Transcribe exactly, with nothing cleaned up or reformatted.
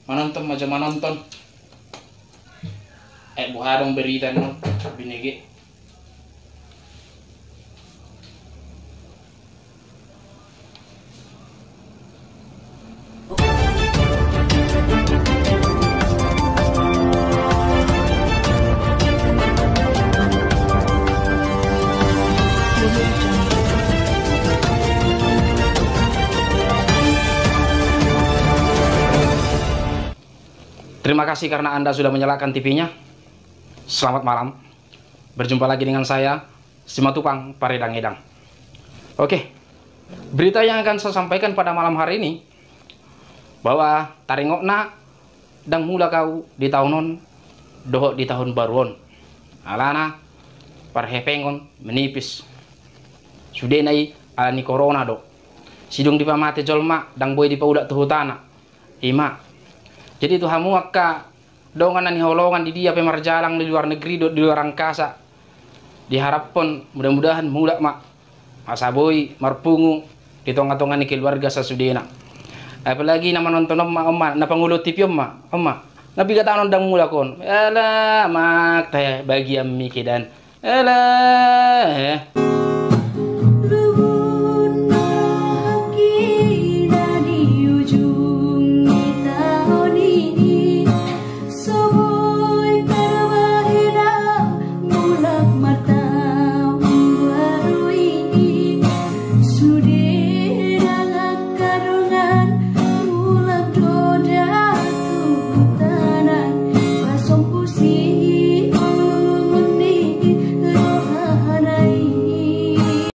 Manonton ma jo manonton. Eh, boha adong berita annon, binege. Terima kasih karena Anda sudah menyalakan T V-nya. Selamat malam. Berjumpa lagi dengan saya, Simatupang Paredang-edang. Oke, berita yang akan saya sampaikan pada malam hari ini, bahwa taringotna ndang mulak ahu di taon on dohot di taon baru on. Alana parhepengon menipis. Sudena i ala ni korona do. Sidung dipamate jolma, ndang boi dipaulak tu hutana. Ima. Jadi tu hamu angka dongan na hinaholongan di dia pe marjalang di luar negeri dohot di luar angkasa, diharaphon mudah-mudahan mulak ma asa boi marpungu di tonga-tonga ni keluarga sasudena. Apalagi na manonton on ma, on ma, na pangoluhon T V on ma, on ma. Na piga taon on ndang mulak on. Alamak, te bagianmi kedan. Alah.